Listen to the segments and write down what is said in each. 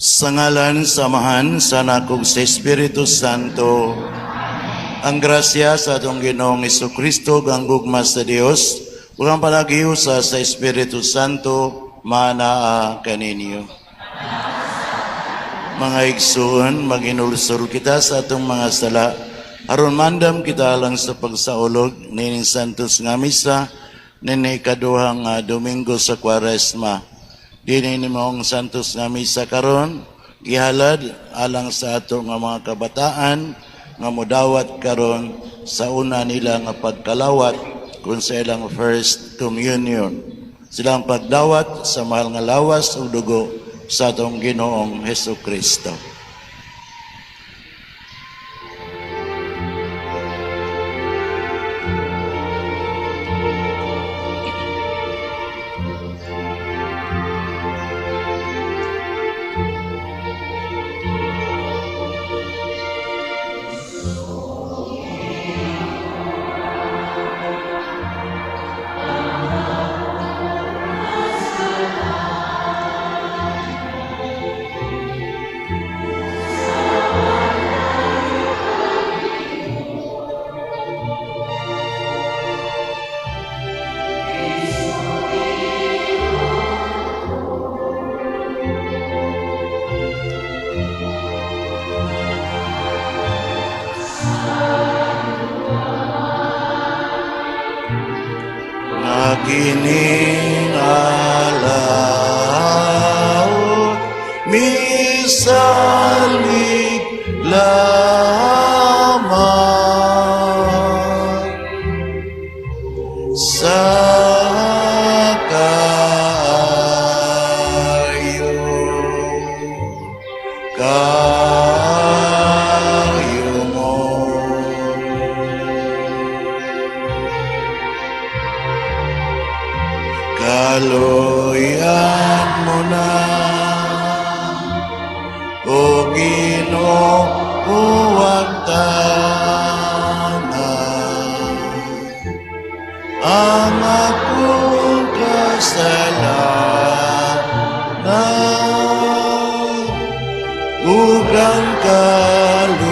Sa ngalan sa Amahan, sa Anak ug sa Espiritu Santo, ang grasya sa atong Ginoong Kristo, ang gugma sa Dios, ug ang panaghiusa sa Espiritu Santo, manaa kaninyo. Mga igsoon, maghinulsol kita sa atong mga sala, aron mandam kita alang sa pagsaulog nining Santos nga Misa, nini ikaduhang Domingo sa Kwaresma. Dini ni maong Santos nga Misa karon gihalad alang sa ato nga mga kabataan nga modawat karon sa una nila nga pagkalawat kung sa ilang first communion. Silang pagdawat sa mahal nga lawas ug dugo sa atong Ginoong Hesus Kristo. Kining alaot misalig lamang sa kaayo kaayo mo. Kaluyan mo na, O Ginoo, ang tanan, ang akong kasalanan, ug ang kaluwasan.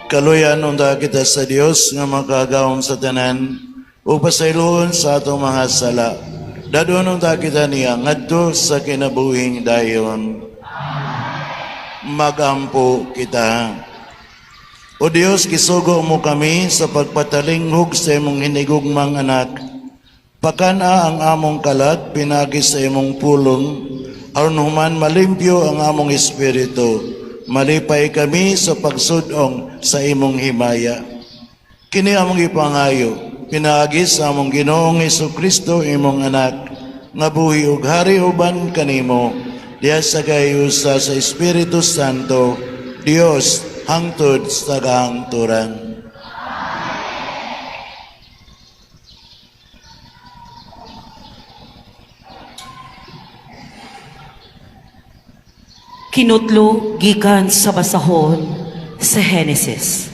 Kaluyan unta kita sa Dios nga makagagahom sa tanan ug pasayloon sa atong mga sala. Dad-on unta kita niya ngadto sa kinabuhing dayon. Magampo kita. O Dios, gisugo mo kami sa pagpatalinghog sa imong hinigugmang anak. Pakan-a ang among kalag pinaagi sa imong pulong, aron human malimpyo ang among espiritu. Malipay kami sa pagsudong sa imong himaya. Kini among ipangayo, pinaagi sa among Ginoong Kristo, imong anak, nga buhi ug hari uban kanimo, diha sa kahiusa sa Espiritu Santo, Dios hangtod sa kahangturan. Kinutlo gikan sa basahon sa Henesis.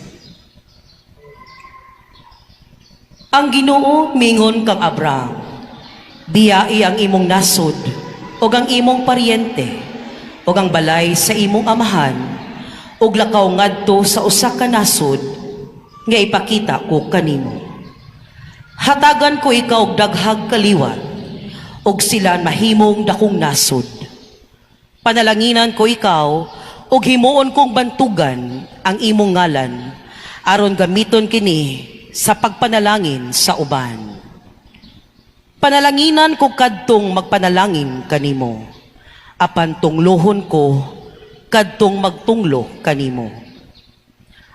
Ang Ginoo mingon kang Abraham, biyai ang imong nasod ug ang imong paryente ug ang balay sa imong amahan ug lakaw ngadto sa usa ka nasod nga ipakita ko kanimo. Hatagan ko ikaw og daghag kaliwat ug sila mahimong dakong nasod. Panalanginan ko ikaw ug himuon kong bantugan ang imong ngalan aron gamiton kini sa pagpanalangin sa uban. Panalanginan ko kadtong magpanalangin kanimo. Apan tunglohon ko kadtong magtunglo kanimo.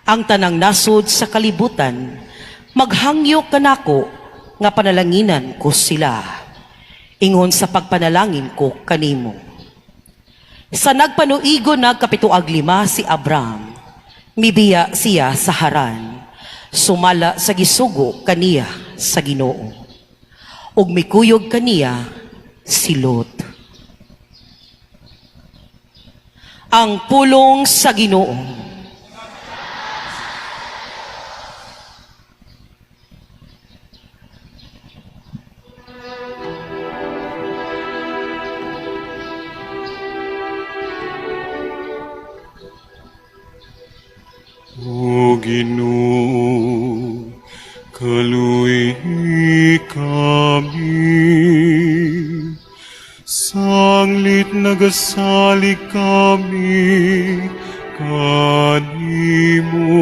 Ang tanang nasod sa kalibutan maghangyo kanako nga panalanginan ko sila. Ingon sa pagpanalangin ko kanimo. Sa nagpanuigo nagkapito ag 5 si Abraham, mibiya siya sa Haran, sumala sa gisugo kaniya sa Ginoo. Ug mikuyog kaniya si Lot. Ang pulong sa Ginoo. O Ginoo, kaluy-i kami. Sanglit nagasalig kami kanimo.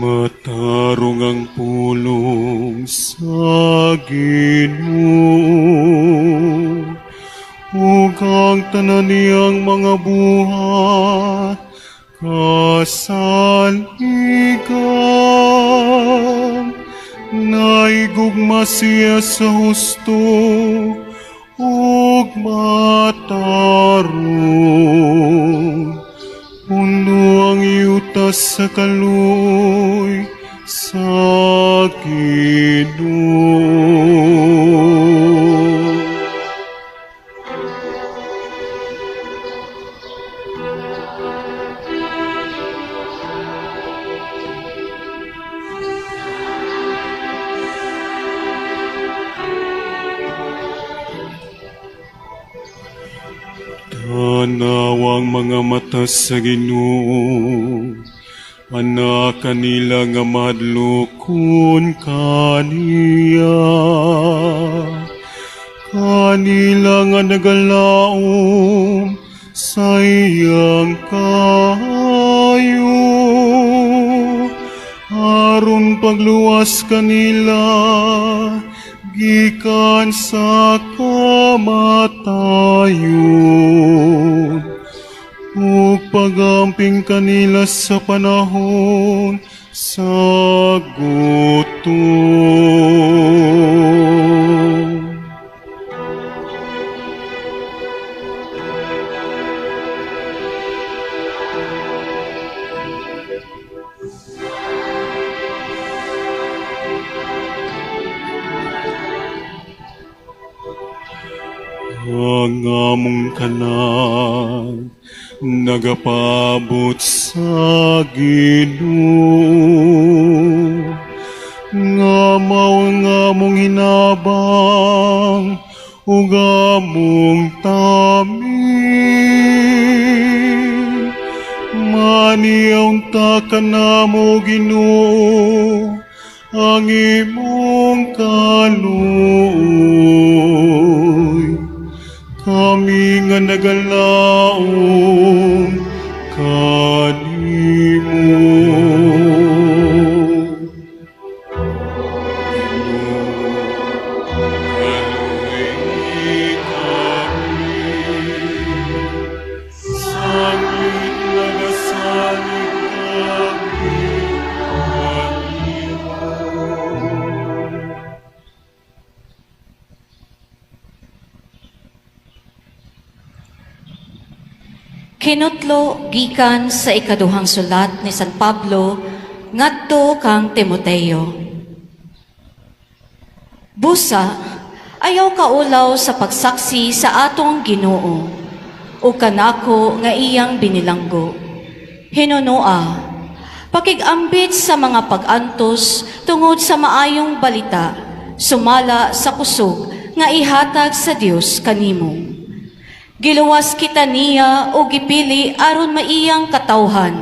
Matarong ang pulong sa Ginoo, ug ang tanan niyang mga buhat kasaligan. Naigugma siya sa husto ug matarong. Puno ang yuta sa kaluoy sa Ginoo. Tanaw ang mga mata sa Ginoo, ana kanila nga mahadlokon kaniya. Kanila nga nagalaom sa iyang kaayo, aron pagluwas kanila gikan sa kamatayon ug pagamping kanila sa panahon sa gutom. Ang among kalag nagapabot sa Ginoo, nga mao ang among hinabang ug among taming. Maniaw unta kanamo, Ginoo, ang imong kaluoy. Kami nga nagalaom kanimo. Ginoo, kaluy-i kami. Sanglit nagasalig kami kanimo. Kinutlo gikan sa ikaduhang sulat ni San Pablo ngadto kang Timoteo. Busa, ayaw kaulaw sa pagsaksi sa atong Ginoo o kanako nga iyang binilanggo. Hinunoa, pakig-ambit sa mga pag-antos tungod sa maayong balita, sumala sa kusog nga ihatag sa Dios kanimo. Giluwas kita niya o gipili aron maiyang katawhan.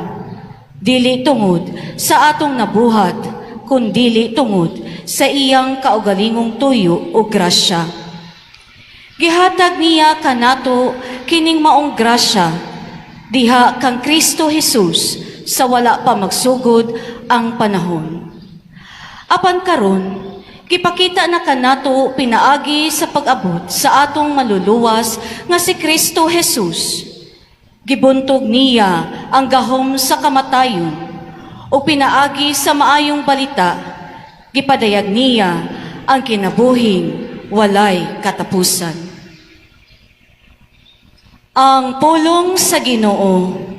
Dili tungod sa atong nabuhat, Kun dili tungod sa iyang kaugalingong tuyo o grasya. Gihatag niya kanato kining maong grasya diha kang Kristo Jesus sa wala pa magsugod ang panahon. Apan karon, gipakita na kanato pinaagi sa pag-abot sa atong maluluwas nga si Kristo Jesus. Gibuntog niya ang gahom sa kamatayon o pinaagi sa maayong balita, gipadayag niya ang kinabuhing walay katapusan. Ang pulong sa Ginoo.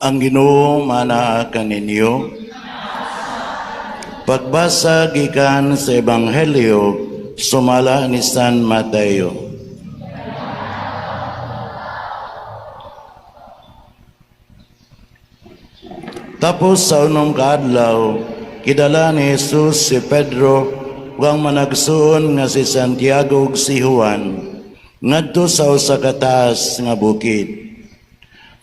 Ang Ginoo manaa kaninyo. Pagbasa gikan sa Ebanghelyo sumala ni San Mateo. Tapos sa unom ka adlaw, gidala ni Jesus si Pedro ug ang managsuon nga si Santiago ug si Juan ngadto sa usa ka taas nga bukid.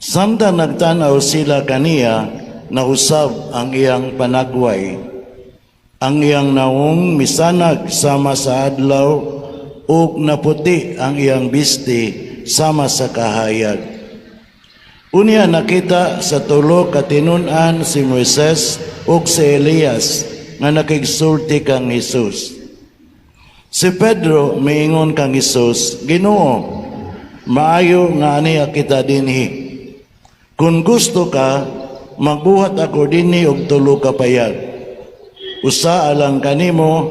Samtang nagtanaw sila kaniya, nausab ang iyang panagway. Ang iyang naong misanag sama sa adlaw ug naputi ang iyang bisti sama sa kahayag. Unya nakita sa tulo ka tinun-an si Moises ug si Elias nga nakigsulti kang Hesus. Si Pedro miingon kang Hesus, "Ginoo, maayo nga ania kita dinhi. Kung gusto ka, magbuhat ako dinhi og tulo ka payag. Usa alang kanimo,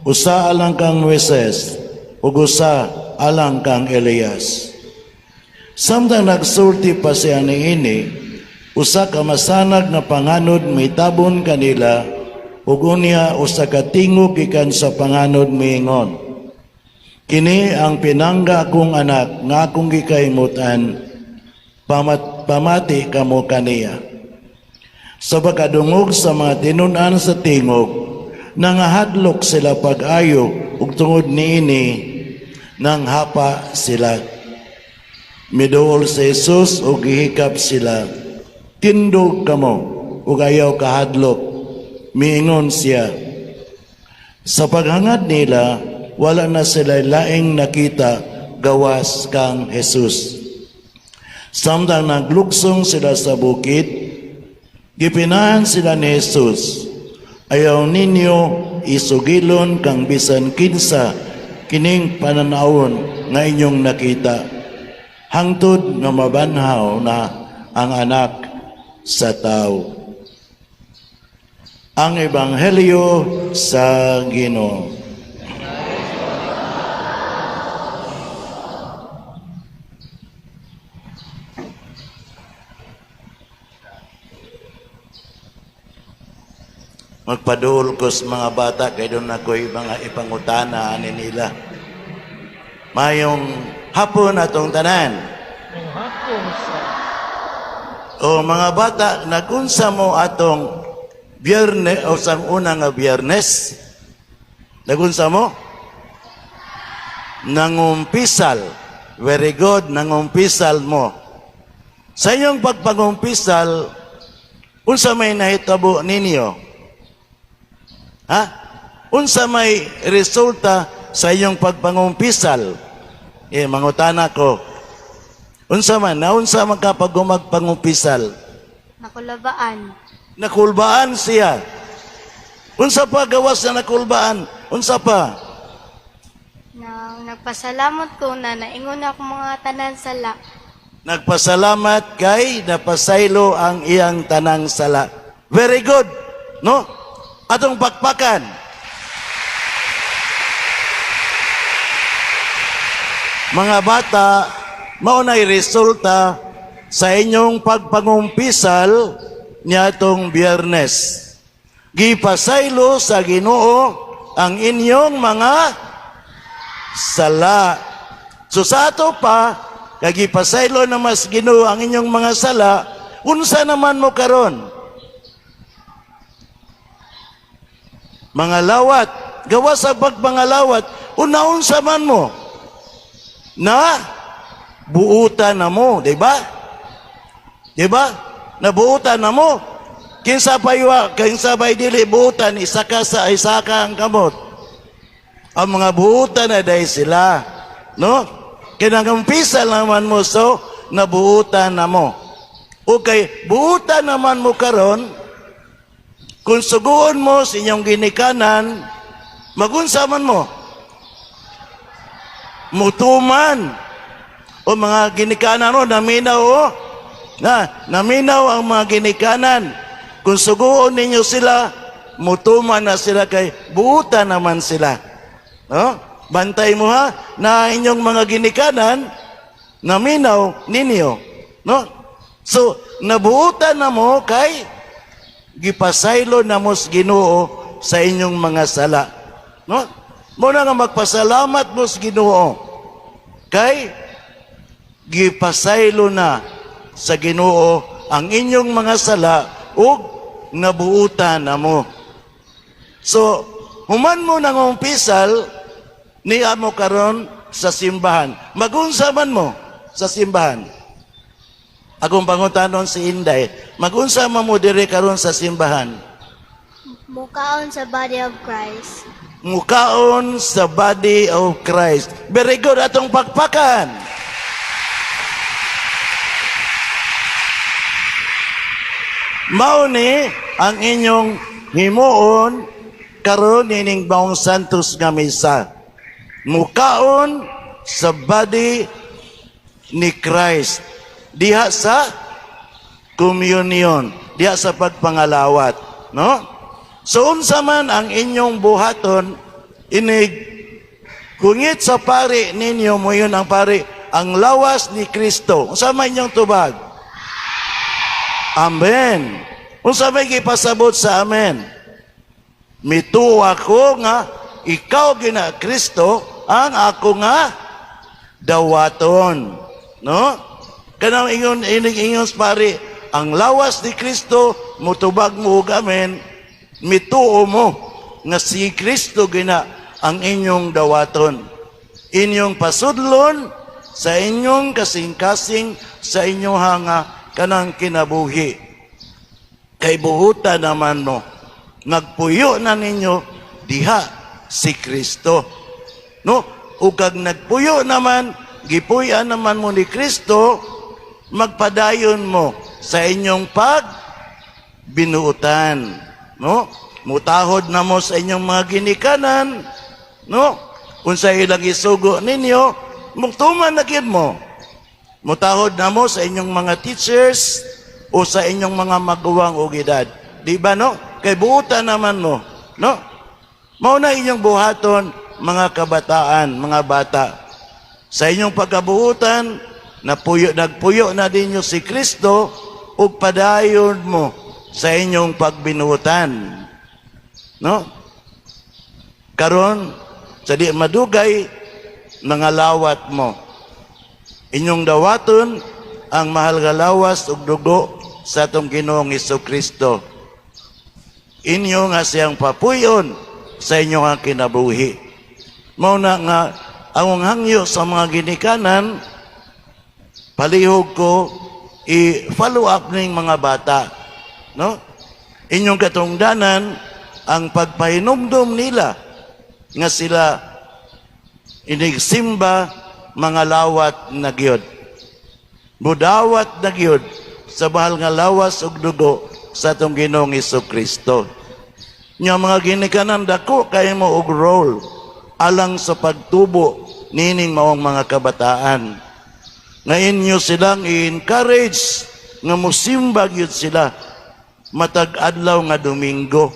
usa alang kang Moises, ug usa alang kang Elias." Samtang nagsulti pa siya niini, usa ka masanag nga panganod mitabon kanila, ug unya usa ka tingog gikan sa panganod miingon, "Kini ang pinangga kong anak nga akong gikahimutan, pamati kamo kaniya." Sa pagkadungog sa mga tinun-an sa tingog, nangahadlok sila pag-ayo ug tungod niini nanghapa sila. Miduol si Jesus ug gihikap sila. "Tindog kamo ug ayaw kahadlok," miingon siya. Sa paghangad nila, wala na sila laing nakita gawas kang Jesus. Samtang naglugsong sila sa bukid, gipinahan sila ni Jesus, "Ayaw ninyo isugilon kang bisan kinsa kining pananawon nga inyong nakita, hangtod nga mabanhaw na ang Anak sa Tao." Ang Ebanghelyo sa Ginoo. Magpaduol ko sa mga bata kay duna ko'y mga ipangutana ani nila. Mayong hapon atong tanan. Hapon sa. O mga bata, nagunsa mo atong Biyernes o sa una nga Biyernes? Nagunsa mo? Nangumpisal. Very good, nangumpisal mo. Sa inyong pagpangumpisal, unsa may nahitabo ninyo? Ha? Unsa may resulta sa inyong pagpangumpisal? Eh, mangutana ko. Unsa man, naunsa man ka pag magpangumpisal? Nakulabaan. Nakulbaan siya. Unsa pa gawas na nakulbaan? Unsa pa? Nang nagpasalamat ko na naingon ako mga tanan sala. Nagpasalamat kay napasaylo ang iyang tanang sala. Very good. No? Atong pakpakan. Mga bata, mao na'y resulta sa inyong pagpangumpisal niadtong Biyernes. Gipasaylo sa Ginoo ang inyong mga sala. So sa ato pa, kay gipasaylo na sa Ginoo ang inyong mga sala, unsa naman mo karon? Mga lawat, gawa sa pagpangalawat, una-unsa man mo? Na buutan na mo, di ba? Di ba? Nabuutan na mo. Kinsa paywa, kinsa bay dili buutan, isa ka sa isa ka ang kamot. Ang mga buutan na dahil sila. No? Kinangumpisa naman mo, so nabuutan na mo. Okay, buutan naman mo karon, kung suguon mo sa inyong ginikanan, magunsa man mo. Mutuman. O mga ginikanan o, naminaw o. Na, naminaw ang mga ginikanan. Kung suguon ninyo sila, mutuman na sila kay buutan naman sila. No? Bantay mo ha, na inyong mga ginikanan, naminaw ninyo. No? So, nabuutan na mo kay gipasaylo na mo sa Ginoo sa inyong mga sala. No? Muna nga magpasalamat mo sa Ginoo kay gipasaylo na sa Ginoo ang inyong mga sala ug nabuutan na mo. So, human mo nang umpisal, niya mo karon sa simbahan. Magunsa man mo sa simbahan. Akong pangutanon si Inday, magunsa man mo diri karon sa simbahan? Mukaon sa body of Christ. Mukaon sa body of Christ. Very good atong pakpakan. Mao ni ang inyong himuon karon nining Maong Santos nga misa. Mukaon sa body ni Christ. Diha sa communion, diha sa pagpangalawat, no? So unsa man ang inyong buhaton inig kungit sa pari ninyo mo yun ang pari ang lawas ni Kristo. Unsa man inyong tubag? Amen. Unsa may gipasabot sa amen? Mituo ako nga ikaw gina Kristo ang ako nga dawaton. No? Kanang ingon inig ingon sa pari ang lawas ni Kristo mutubag mo og amen, mituo mo nga si Kristo gina ang inyong dawaton. Inyong pasudlon sa inyong kasing-kasing sa inyong hanga kanang kinabuhi. Kay buhutan naman mo, nagpuyo na ninyo diha si Kristo. No? Ug kag nagpuyo naman, gipuy-an naman mo ni Kristo, magpadayon mo sa inyong pag binuutan. No? Mutahod na mo sa inyong mga ginikanan. No? Unsa ilang isugo ninyo, mugtuman na gyud mo. Mutahod na mo sa inyong mga teachers o sa inyong mga maguwang og edad. Di ba no? Kay buutan naman mo, no? Mao na inyong buhaton mga kabataan, mga bata. Sa inyong pagkabuutan, napuyo, nagpuyo na ninyo si Kristo ug padayon mo sa inyong pagbinuutan. No? Karon sa di madugay mga lawat mo. Inyong dawaton ang mahal nga lawas ug dugo sa atong Ginoong Kristo. Inyo nga siyang papuyon sa inyong nga kinabuhi. Mao na nga ang hangyo sa mga ginikanan, palihog ko i-follow up ning mga bata, no? Inyong katungdanan ang pagpahinumdum nila nga sila inigsimba mga lawat na gyud. Mudawat na gyud sa mahal nga lawas ug dugo sa atong Ginoong Kristo. Nya mga ginikanan, dako kay mo og role alang sa pagtubo nining maong mga kabataan. Nga inyo silang i-encourage nga musimba gyud sila matag adlaw nga Domingo.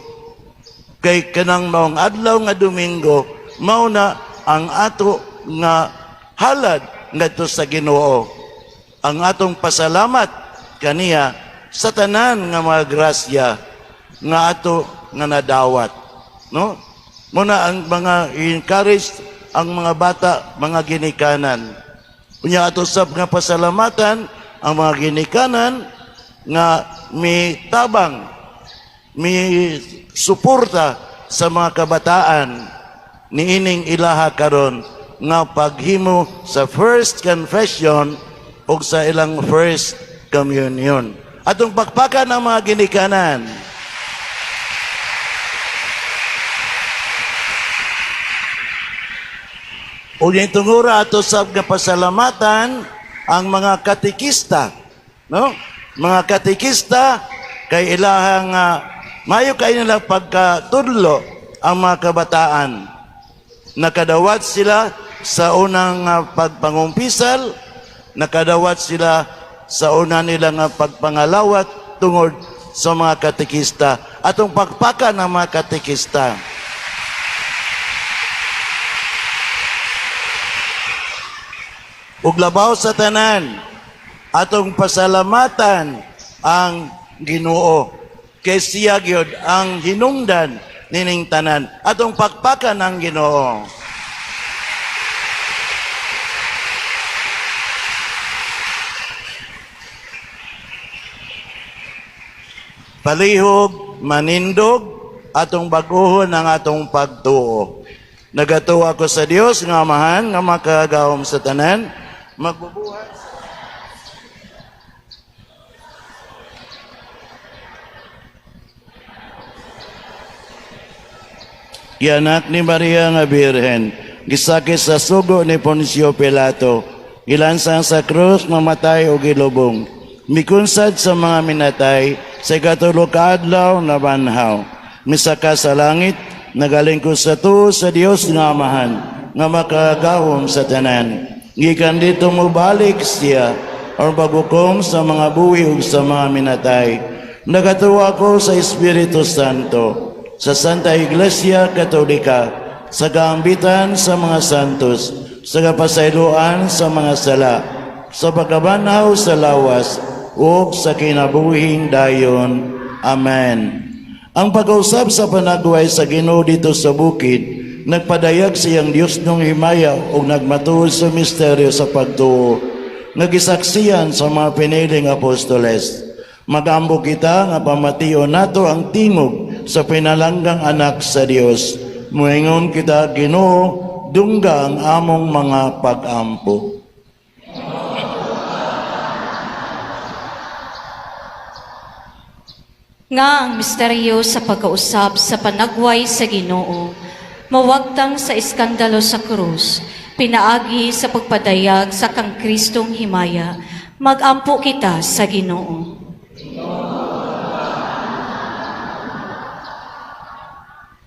Kay kanang maong adlaw nga Domingo, mao na ang ato nga halad ngadto sa Ginoo. Ang atong pasalamat kaniya sa tanan nga mga grasya nga ato nga nadawat, no? Muna ang mga encourage ang mga bata, mga ginikanan. Unya ato sab nga pasalamatan ang mga ginikanan nga mi tabang, mi suporta sa mga kabataan niining ilaha karon nga paghimo sa first confession ug sa ilang first communion. Atong pakpakan ang mga ginikanan. Ug tungura ato sab nga pasalamatan ang mga katekista, no? Mga katekista kay ilahang mayo kay nila pagkatudlo ang mga kabataan. Nakadawat sila sa unang pagpangumpisal, nakadawat sila sa una nila nga pagpangalawat tungod sa mga katekista. Atong pakpakan ang mga katekista. Ug labaw sa tanan, atong pasalamatan ang Ginoo. Kay siya gyud ang hinungdan nining tanan. Atong pakpakan ang Ginoo. Palihog, manindog, atong baguhon ang atong pagtuo. Nagatuo ako sa Dios nga Amahan nga makagagahom sa tanan, magbubuhat Gianak ni Maria nga Birhen, gisakit sa sugo ni Poncio Pilato, gilansang sa krus, mamatay o gilubong. Mikunsad sa mga minatay, sa ikatulo ka adlaw na banhaw. Misaka sa langit, nagalingkod sa tuo sa Dios nga Amahan, nga makagahom sa tanan. Gikan dito mobalik siya, aron paghukom sa mga buhi ug sa mga minatay. Nagatuo ako sa Espiritu Santo, sa Santa Iglesia Katolika, sa kaambitan sa mga santos, sa kapasayloan sa mga sala, sa pagkabanhaw sa lawas, ug sa kinabuhing dayon. Amen. Ang pag-usab sa panagway sa Ginoo dito sa bukid, nagpadayag siyang Dios ng himaya ug nagmatuod sa misteryo sa pagtuo, nga gisaksiyan sa mga piniling apostoles. Magambo kita nga pamation nato ang tingog sa pinalanggang anak sa Dios. Muingon kita, Ginoo, dungga ang among mga pag-ampo. Nga ang misteryo sa pagkausab sa panagway sa Ginoo, mawagtang sa iskandalo sa krus, pinaagi sa pagpadayag sa kang Kristong himaya, magampo kita sa Ginoo.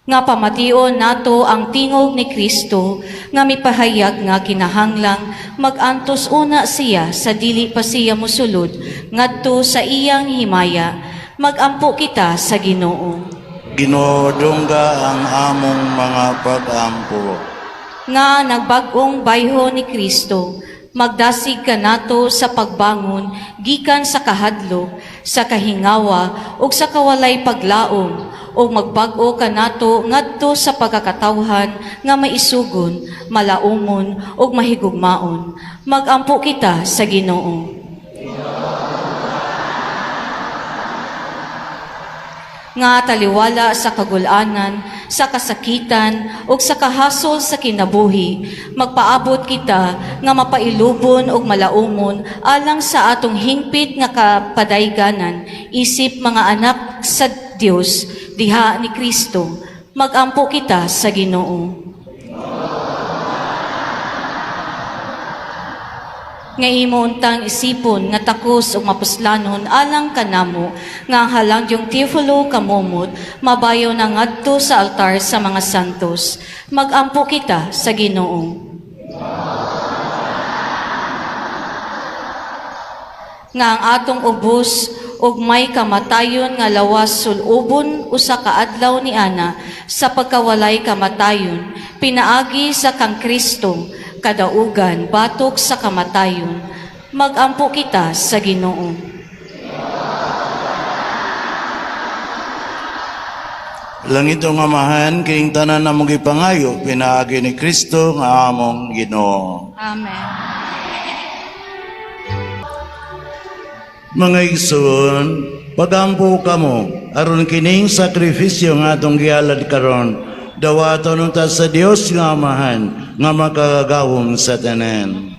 Nga pamation nato ang tingog ni Kristo nga mipahayag nga kinahanglang magantos una siya sa dili pa siya mosulod ngadto sa iyang himaya, magampo kita sa Ginoo. Ginoo, dungga ang among mga pag-ampo. Nga nagbag-ong bayho ni Kristo, magdasig kanato sa pagbangon gikan sa kahadlok, sa kahingawa ug sa kawalay paglaom, ug magbag-o kanato ngadto sa pagkakatawhan nga maisugon, malaumon ug mahigugmaon. Magampo kita sa Ginoo. Nga taliwala sa kagulanan, sa kasakitan, ug sa kahasol sa kinabuhi, magpaabot kita nga mapailubon ug malaumon alang sa atong hingpit nga kapadayganan, isip mga anak sa Dios diha ni Kristo. Magampo kita sa Ginoo. Nga imo untang isipon nga takos ug mapuslanon alang kanamo nga ang halangdyong Teofilo kamomot mabayo na ngadto sa altar sa mga santos. Magampo kita sa Ginoo. Nga ang atong ubos ug may kamatayon nga lawas sulubon usa ka adlaw ni ana sa pagkawalay kamatayon pinaagi sa kang Kristo kadaugan batok sa kamatayon. Magampo kita sa Ginoo. Langitong Amahan, kining tanan namong gipangayo pinaagi ni Kristo nga among Ginoo. Amen. Mga igsoon, pagampo kamo aron kining sakripisyo nga atong gihalad karon dawaton unta sa Dios nga Amahan nga makagagahom sa tanan.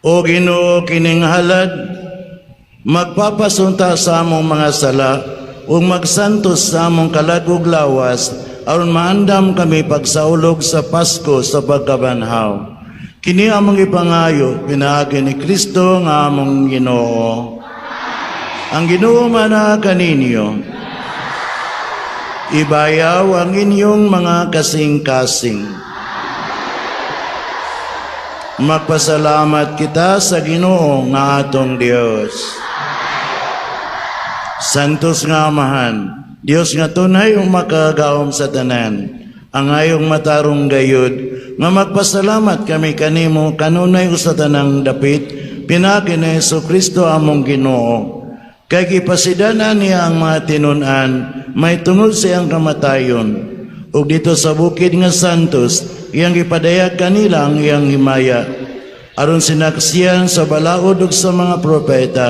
O Ginoo, kining halad magpapasunta sa among mga sala ug magsantos sa among kalag ug lawas aron maandam kami pagsaulog sa Pasko sa pagkabanhaw. Kini among ipangayo pinaagi ni Kristo nga among Ginoo. Ang Ginoo mana kaninyo. Ibayaw ang inyong mga kasing-kasing. Magpasalamat kita sa Ginoo nga atong Dios. Santos nga Amahan, Dios nga tunay ug makagagahom sa tanan, ang ayong matarong gayud, nga magpasalamat kami kanimo kanunay ug sa tanang dapit, pinaagi ni Hesus Kristo among Ginoo. Kay gipasidanan niya ang mga tinun-an, may tungod sa iyang kamatayon, ug dito sa bukid nga santos, iyang gipadayag kanila ang iyang himaya. Aron sinaksiyan sa balaod ug sa mga propeta,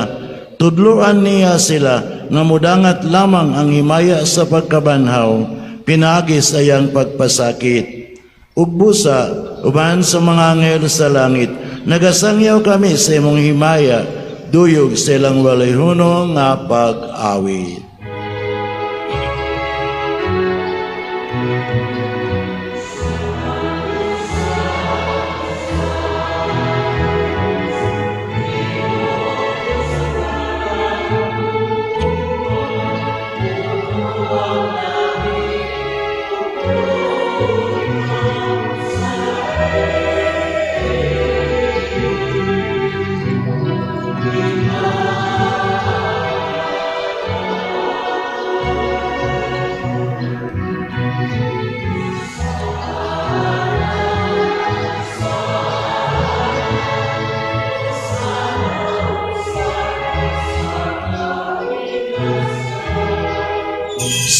tudloan niya sila nga mudangat lamang ang himaya sa pagkabanhaw, pinaagi sa iyang pagpasakit. Ug busa, uban sa mga anghel sa langit, nagasangyaw kami sa imong himaya, duyog sa ilang walay hunong nga pag-awit.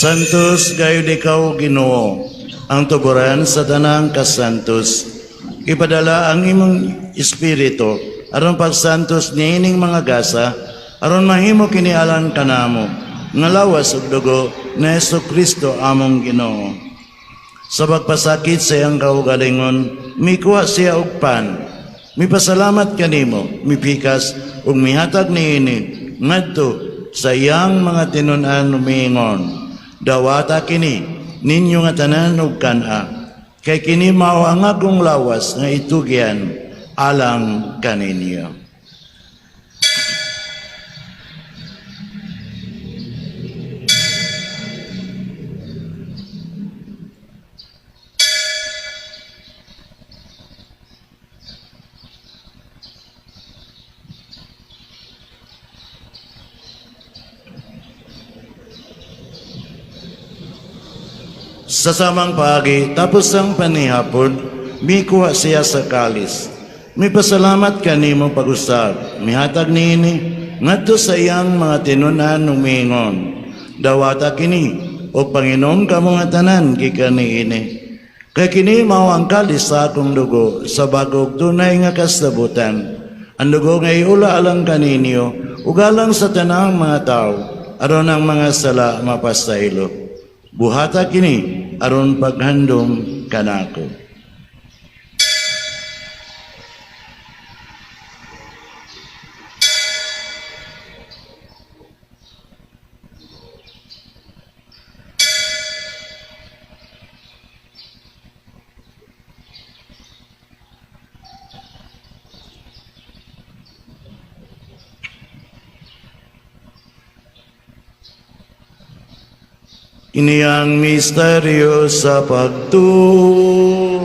Santos gayud ikaw Ginoo, ang tuburan sa tanang kasantos. Ipadala ang imong espiritu aron pagsantos niining mga gasa, aron mahimo kini alang kanamo nga lawas ug dugo ni Hesukristo among Ginoo. Sa pagpasakit sa iyang kaugalingon, mikuha siya og pan. Mipasalamat kanimo, mipikas ug mihatag niini ngadto sa iyang mga tinun-an miingon. Dawata kini ninyo nga tanan ug kan-a. Kay kini mao ang akong lawas nga itugyan alang kaninyo. Sa samang paagi, tapos ang panihapon, mikuha siya sa kalis. Mipasalamat kanimo pag-usab, mihatag niini, ngadto sa iyang mga tinun-an umingon. Dawata kini, o panginom kamo nga tanan gikan niini. Kay kini mao ang kalis sa akong dugo, sa bagong tunay nga kasabutan. Ang dugo nga iula alang kaninyo, ug alang sa tanang mga tao, aron ang mga sala mapasaylo. Buhata kini aron paghandom kanako. Kini ang misteryo sa pagtuo.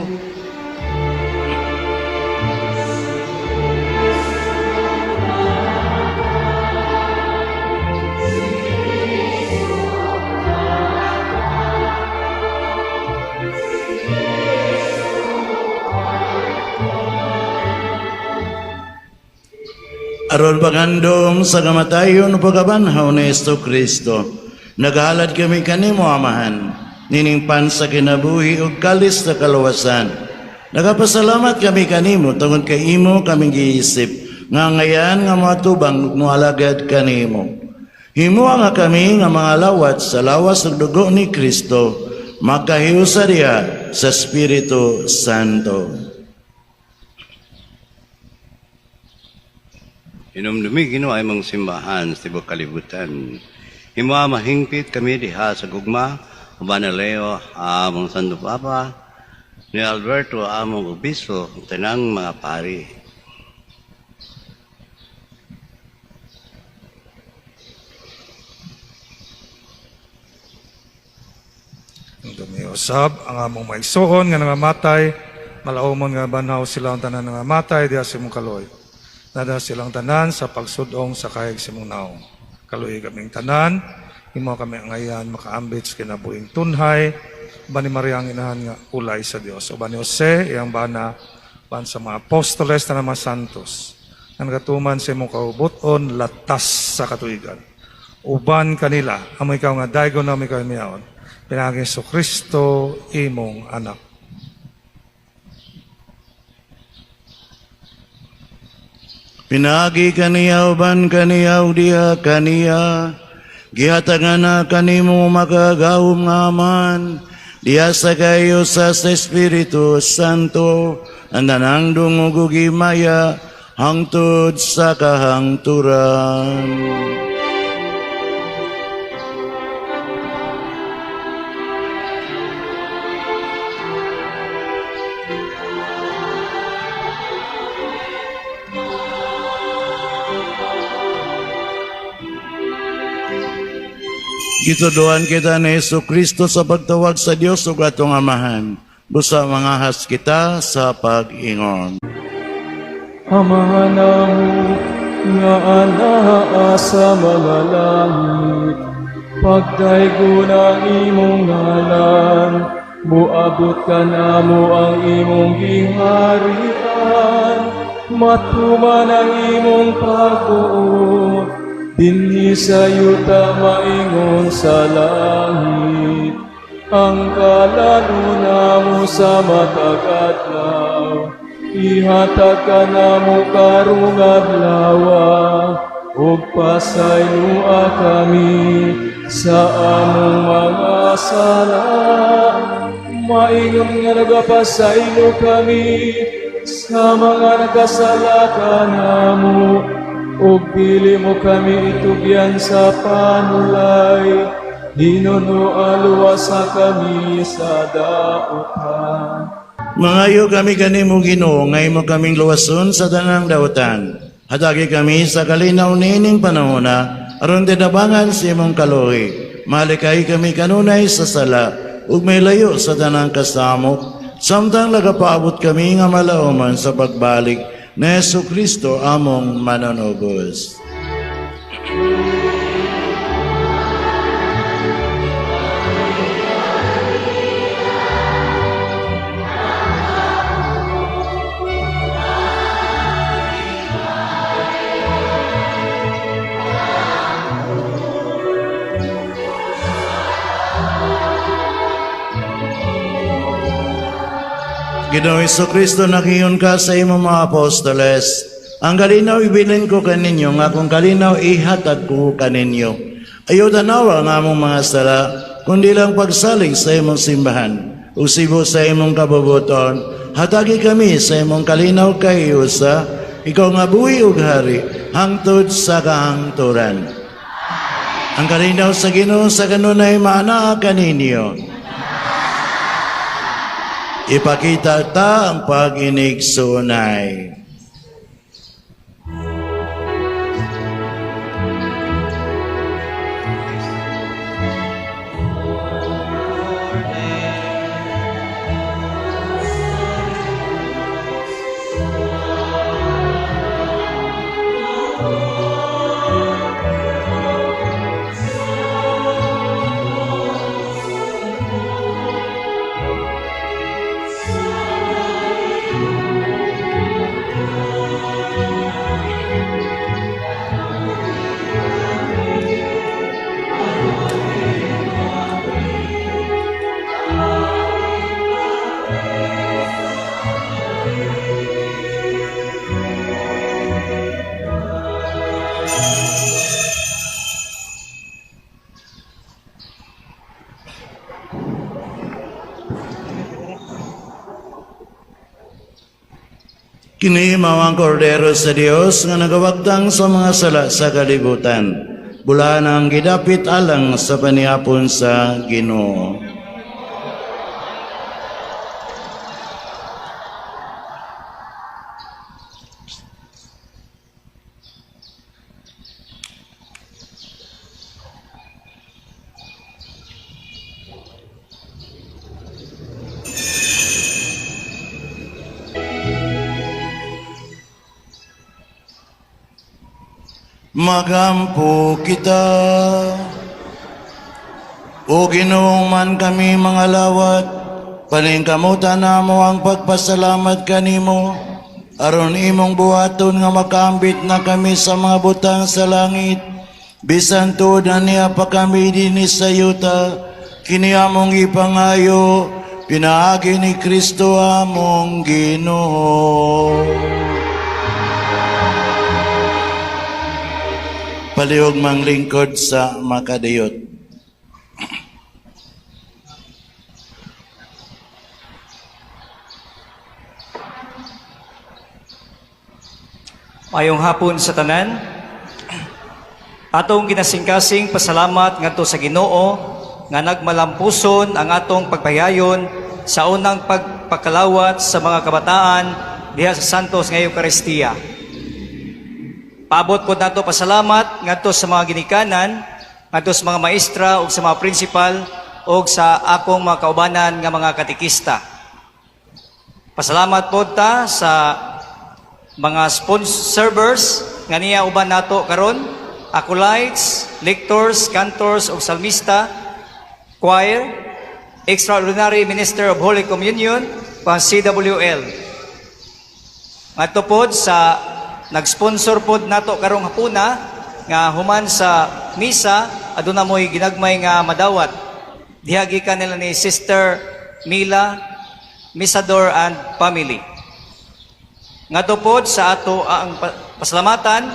Aron paghandom sa kamatayon ug pagkabanhaw ni Hesus Kristo, naghalad kami kanimo, Amahan, nining pan sa kinabuhi ug kalis sa kaluwasan. Nagapasalamat kami kanimo tungod kay imo kaming giisip nga ngayan nga moatubang ug moalagad kanimo. Himoa nga kami nga mga lawat sa lawas ug dugo ni Kristo makahiusa diha sa Espiritu Santo. Hinumdumi, Ginoo, ang imong simbahan sa tibuok kalibutan. Himoa mahingpit kami diha sa gugma uban ni Leo among Santo Papa, ni Alberto among obispo, ug tanang mga pari. Dumi usab ang among maigsuon nga nangamatay, malaumon nga banhaw sila ang tanan nangamatay diha sa imong kaluoy. Nada silang tanan sa pagsudong sa kahig sa imong naong. Kaluoy kaming tanan, himo kami angayan makaambit sa kinabuhing tunhay, uban ni Maria ang inahan nga ulay sa Dios. Uban ni Jose, iyang bana, uban sa mga apostoles na mga santos, nga nagatuman sa imong kaubuton latas sa katuigan. Uban kanila, amo ikaw nga daygon na ikaw miyaon. Pinaagi Hesus Kristo, imong anak. Pinaagi kaniya, uban kaniya, ug diha kaniya, gihatagan na kanimo makagagahom nga Amahan, diha sa kahiusa sa Espiritu Santo, ang tanang dungog ug himaya hangtod sa kahangturan. Gituduan kita ni Hesus Kristo sa pagtawag sa Dios ug atong Amahan. Busa mangahas kita sa pag-ingon. Amahan namo nga anaa sa mga langit, pagdaygon ang imong ngalan, muabot kanamo ang imong giharian, matuman ang imong pagbuot, dinhi sa yuta maingon sa langit. Ang kalan-on namo sa matag adlaw, ihatag kanamo karong adlawa, ug pasayloa kami sa among mga sala, maingon nga nagapasaylo kami sa mga nagkasala kanamo, ug dili mo kami itugyan sa panulay, hinunoa luwasa kami sa dautan. Mangayo kami kanimo, Ginoo, nga imo kaming luwason sa tanang dautan. Hatagi kami sa kalinaw niining panahona aron tinabangan sa imong kaluoy. Malikay kami kanunay sa sala ug may layo sa tanang kasamok, samtang nagapaabot kami nga malauman sa pagbalik ni Hesus Kristo among manunubos. Ginoong Kristo, nag-ingon ka sa imong mga apostoles, "Ang kalinaw ibilin ko kaninyo, nga akong kalinaw ihatag ko kaninyo." Ayaw tanawa ang among mga sala, kundi lang pagsalig sa imong simbahan. Ug sibo sa imong kabubuton, hatagi kami sa imong kalinaw kahiusa, ikaw nga buhi ug hari, hangtod sa kahangturan. Ang kalinaw sa Ginoo sa kanunay maanaa kaninyo. Ipakita ta ang pag-inigsuonay. Kini mao ang kordero sa Dios nga nagawagtang sa mga sala sa kalibutan. Bulahan ang gidapit alang sa panihapon sa Ginoo. Magampo kita. O Ginoo man kami mga lawat, paningkamutan namo ang pagpasalamat kanimo, aron imong buhaton nga makaambit na kami sa mga butang sa langit, bisan tuod na niya pa kami dinhi sa yuta, kini among ipangayo, pinaagi ni Kristo among Ginoo. Palihog manglingkod sa makadiyot. Mayong hapon sa tanan. Atong ginasingkasing pasalamat ngadto sa Ginoo nga nagmalampuson ang atong pagpayayon sa unang pagpakalawat sa mga kabataan diha sa Santos nga Eucharistia. Paabot pod nato pasalamat ngadto sa mga ginikanan, ngadto sa mga maestra ug sa mga principal ug sa akong mga kaubanan nga mga katekista. Pasalamat pod ta sa mga sponsors nga niya uban nato karon, acolytes, lectors, cantors ug salmista, choir, extraordinary minister of Holy Communion, pang CWL. Ngadto pod sa nag-sponsor pod nato karong hapuna nga human sa misa aduna moy ginagmay nga madawat. Diha gikan nila ni Sister Mila Misador and family. Ngadto pod sa ato ang pasalamatan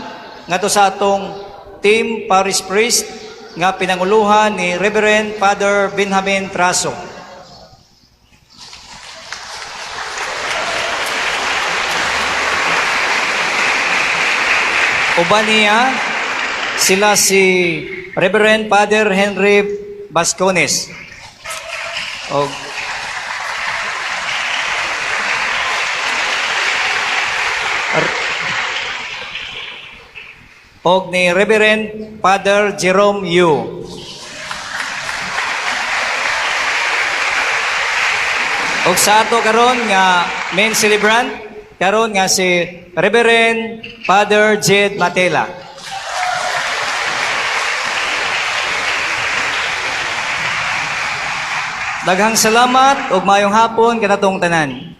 ngadto sa atong team parish priest nga pinanguluhan ni Reverend Father Benjamin Traso. Uban niya sila si Reverend Father Henry Bascones. Og og ni Reverend Father Jerome Yu. Og sa ato karon nga main celebrant karon nga si Reverend Father Jed Matela. Daghang salamat ug maayong hapon kanatong tanan.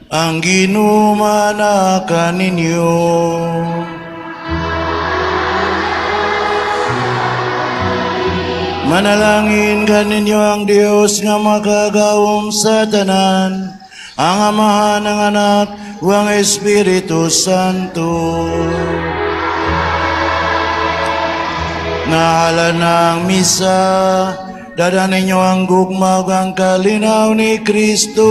Ang Ginoo maanaa kaninyo. Manalangin kaninyo ang Dios nga makagawom sa tanan, ang Amahan, ang Anak, ug ang Espiritu Santo. Nahala na ang misa, dada ninyo ang gugma ug ang kalinaw ni Kristo.